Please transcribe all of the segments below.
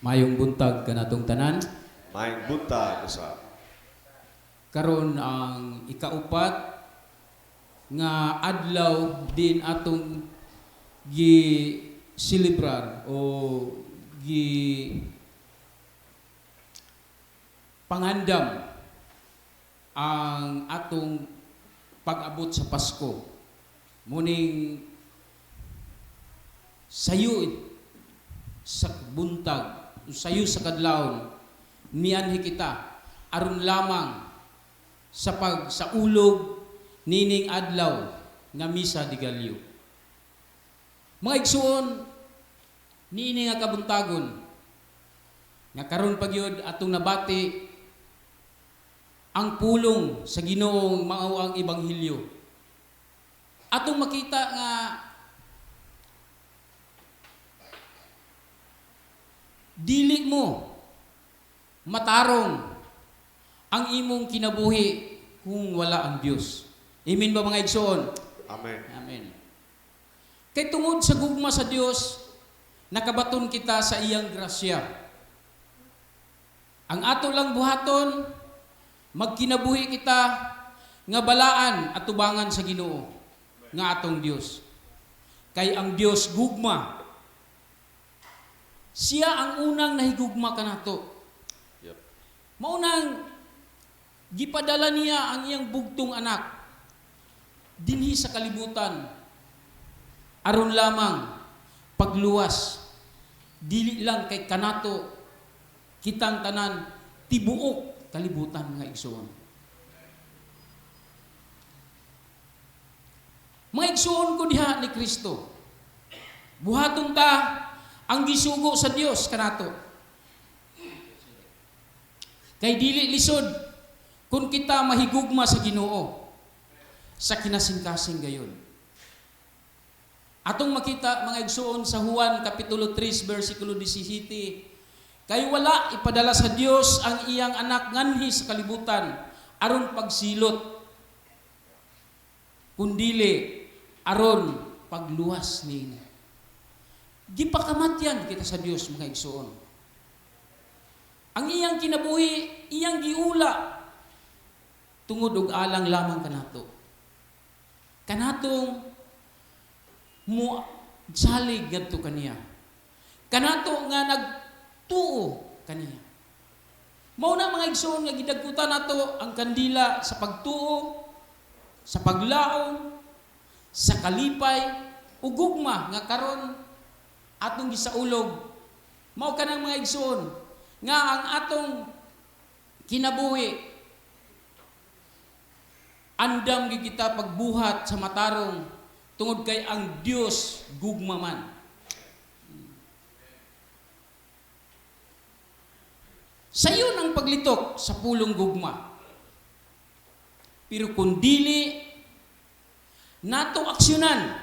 Mayong buntag kanatong tanan. Maayong buntag usab. Karon ang ikaupat nga adlaw din atong gi celebrar o gi pangandam ang atong pag-abot sa Pasko. Muning sayo sa buntag, sayo sa kadlawon, mianhi kita aron lamang sa pagsaulog nining adlaw nga Misa de Gallo. Mga igsuon, niini nga kabuntagon nga karon pa gyud atong nabati ang pulong sa Ginoong mao ang ebanghelyo. Atong makita nga dili mo matarong ang imong kinabuhi kung wala ang Dios. Amen ba, mga igsoon? Amen. Amen. Kay tungod sa gugma sa Dios, nakabaton kita sa iyang grasya. Ang ato lang buhaton, magkinabuhi kita nga balaan at tubangan sa Ginoo nga atong Dios. Kay ang Dios gugma. Siya ang unang nahigugma kanato. Maunang gipadala niya ang iyang bugtong anak dinhi sa kalibutan aron lamang pagluwas dili lang kay kanato kitang tanan, tibuok kalibutan, mga igsoon. Mga igsoon ko diha ni Kristo, buhaton ta ang gisugo sa Dios kanato. Kay dili lisod kung kita mahigugma sa Ginoo sa kinasingkasing gayon. Atong makita, mga igsoon, sa Juan kapitulo 3 versikulo 17, kay wala ipadala sa Dios ang iyang anak nganhi sa kalibutan aron pagsilot, kundili aron pagluwas niini. Gipakamatyan kita sa Dios, mga igsoon. Ang iyang kinabuhi, iyang giula tungod og alang lamang kanato. Kanatong mo salig ngadto kaniya. Kanato nga nagtuo kaniya. Mao na, mga igsoon, nga gidagkutan nato ang kandila sa pagtuo, sa paglaom, sa kalipay ug gugma nga karon atong gisaulog. Mao kanang, mga igsoon, nga ang atong kinabuhi andam gid kita pagbuhat sa matarong tungod kay ang Dios gugma man. Sayon ang paglitok sa pulong gugma. Pero kung dili nato aksyonan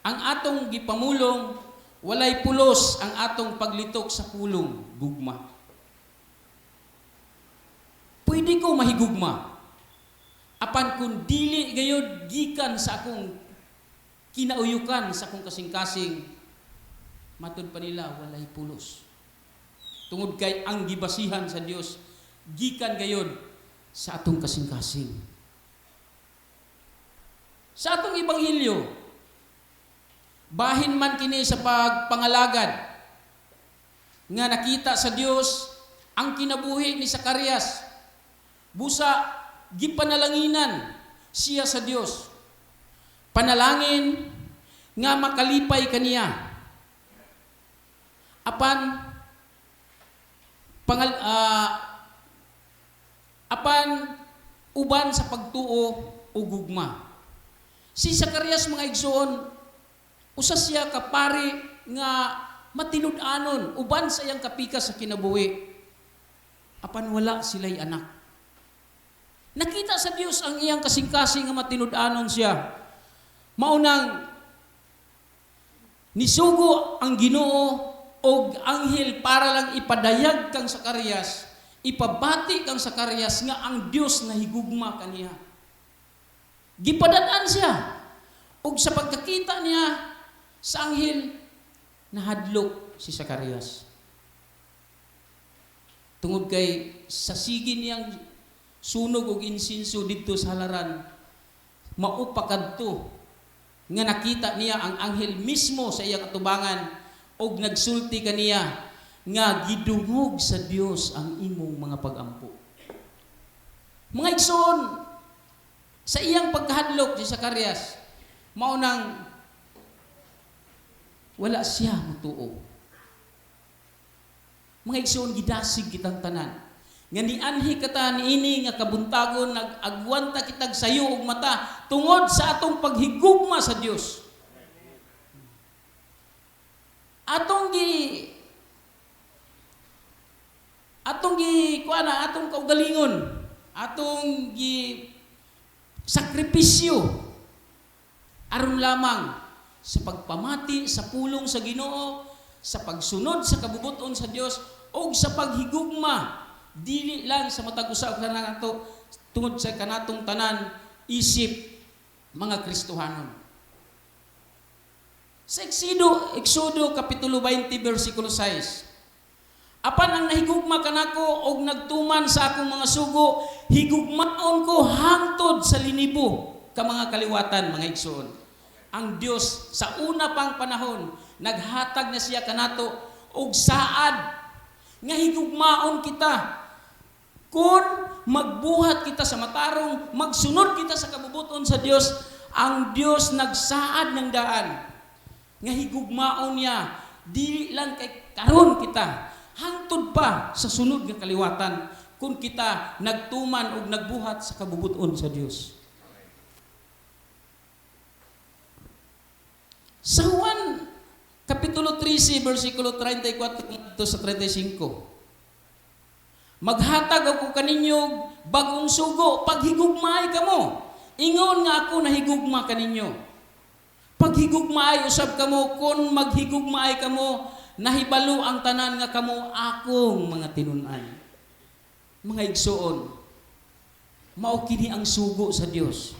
ang atong gipamulong, walay pulos ang atong paglitok sa pulong gugma. Pwede ko mahigugma. Apan kung dili gayod gikan sa akong kinauyukan, sa akong kasing-kasing, matud pa nila walay pulos. Tungod kay ang gibasihan sa Dios gikan gayod sa atong kasing-kasing. Sa atong ebanghelyo, bahin man kini sa pagpangalagad nga nakita sa Dios ang kinabuhi ni Zacarias. Busa gipanalanginan siya sa Dios. Panalangin nga makalipay kaniya. Apan uban sa pagtuo ug gugma. Si Zacarias, mga igsoon, usa siya ka pari nga matinud-anon uban sa iyang kapikas sa kinabuhi. Apan wala sila'y anak. Nakita sa Dios ang iyang kasing-kasing nga matinud-anon siya. Maunang nisugo ang Ginoo og anghel para lang ipadayag kang Zacarias, ipabati kang Zacarias nga ang Dios nahigugma kaniya. Gipadad-an siya. Og sa pagkakita niya sa anghel, nahadlok si Zacarias. Tungod kay sa sige niyang sunog og insinso didto sa halaran, mao pa kadto nga nakita niya ang anghel mismo sa iyang atubangan og nagsulti kaniya nga gidungog sa Dios ang imong mga pagampo. Mga igsoon, sa iyang pagkahadlok si Zacarias, mao nang wala siya mutuo. Mga igsoon, gidasig kitang tanan nga nianhi kata niini nga kabuntagon, nag-agwanta kitag sayo og mata tungod sa atong paghigugma sa Dios. Atong gi kuana atong kaugalingon, atong gi sakripisyo aron lamang sa pagpamati sa pulong sa Ginoo, sa pagsunod sa kabubut-on sa Dios ug sa paghigugma dili lang sa matag usa kanato, tungod sa kanatong tanan isip mga Kristohanon. Sa Exodo kapitulo 20 versikulo 6. "Apan ang nahigugma kanako og nagtuman sa akong mga sugo, higugmaon ko hangtod sa linibo ka mga kaliwatan." Mga igsoon, ang Dios sa una pang panahon naghatag na siya kanato og saad nga higugmaon kita kung magbuhat kita sa matarong, magsunod kita sa kabubuton sa Dios. Ang Dios nagsaad ng daan nga higugmaon niya dili lang kay karon kita, hangtod pa sa sunod nga kaliwatan kung kita nagtuman og nagbuhat sa kabubuton sa Dios. Sa Juan Kapitulo 13, versikulo 34 to sa 35. "Maghatag ako kaninyo bagong sugo, paghigugmaay kamo. Ingon nga ako nahigugma kaninyo, paghigugmaay usab kamo. Kon maghigugmaay kamo, nahibalo ang tanan nga kamo akong mga tinun-an." Mga igsuon, mao kini ang sugo sa Dios.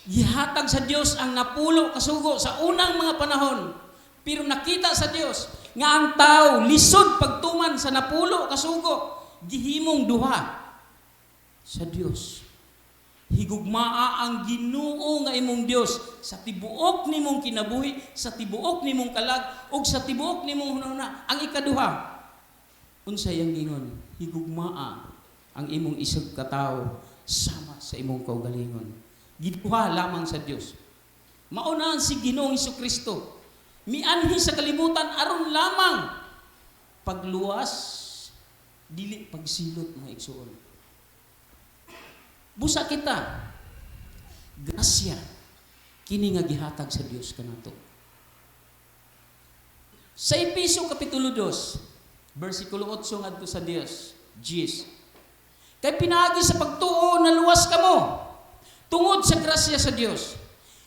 Gihatag sa Dios ang 10 ka sugo sa unang mga panahon. Pero nakita sa Dios nga ang tao lisod pagtuman sa 10 ka sugo, gihimong duha sa Dios. Higugmaa ang Ginoo nga imong Dios sa tibuok nimong kinabuhi, sa tibuok nimong kalag, ug sa tibuok nimong hunahuna. Ang ikaduha, unsay ang gingon? Higugmaa ang imong isig katawo sama sa imong kaugalingon. Giduha lamang sa Dios. Mao na si Ginoong Kristo mianhi sa kalibutan aron lamang pagluwas, dili pagsilot, mga igsuon. Busa kita, grasya kini nga gihatag sa Dios kanato. Sa Epeso kapitulo 2, versikulo 8 ngadto sa 10, Gis. "Kay pinaagi sa pagtuo naluwas kamo tungod sa grasya sa Dios.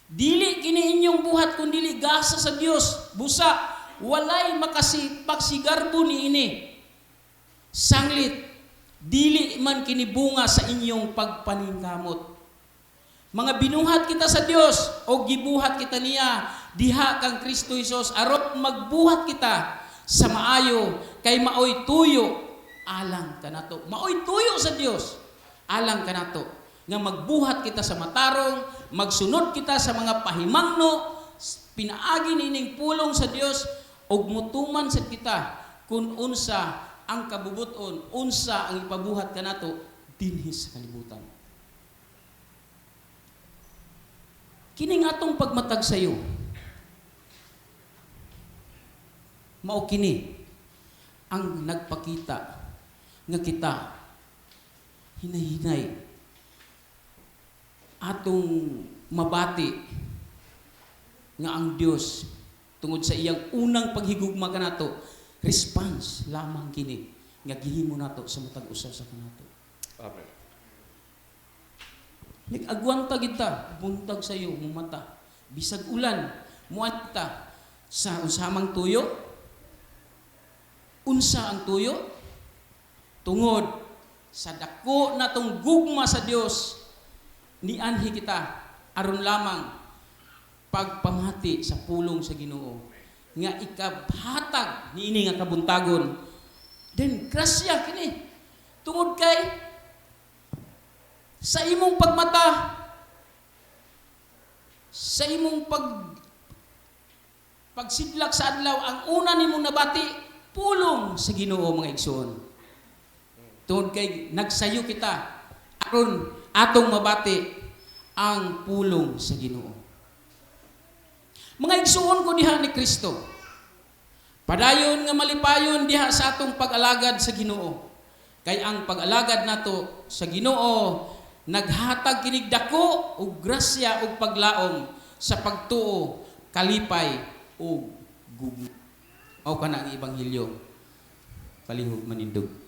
Dili kini inyong buhat kundili gasa sa Dios. Busa walay makasi pagsigarbo niini. Sanglit dili man kini bunga sa inyong pagpaningkamot. Mga binuhat kita sa Dios o gibuhat kita niya diha kang Kristo Hesus aron magbuhat kita sa maayo, kay maoy tuyo alang kanato." Maoy tuyo sa Dios alang kanato nga magbuhat kita sa matarong, magsunod kita sa mga pahimangno pinaagi niining pulong sa Dios ug mutuman sad kita kung unsa ang kabubuton, unsa ang ipabuhat kanato dinhi sa kalibutan. Kini nga atong pagmatag sayo, mao kini ang nagpakita nga kita hinay-hinay atong mabati nga ang Dios tungod sa iyang unang paghigugma kanato, response lamang kini nga gihimo nato sa matag usa sa kanato. Amen. Nag-agwanta kita buntag sayo mumata, bisag ulan, muadto ta sa unsamang tuyo. Unsa ang tuyo? Tungod sa dako natong gugma sa Dios, nianhi kita aron lamang pagpamati sa pulong sa Ginoo nga ikahatag niini nga kabuntagon. Then grasya kini. Tungod kay sa imong pagmata, sa imong pagsidlak sa adlaw, ang una nimong nabati, pulong sa Ginoo, mga igsoon. Tungod kay nagsayo kita aron atong mabati ang pulong sa Ginoo. Mga igsoon ko diha ni Kristo, padayon nga malipayon diha sa atong pag-alagad sa Ginoo. Kay ang pag-alagad nato sa Ginoo naghatag kinig dako og grasya ug paglaom sa pagtuo, kalipay ug gugma. Mao kana ang ebanghelyo. Palihog manindog.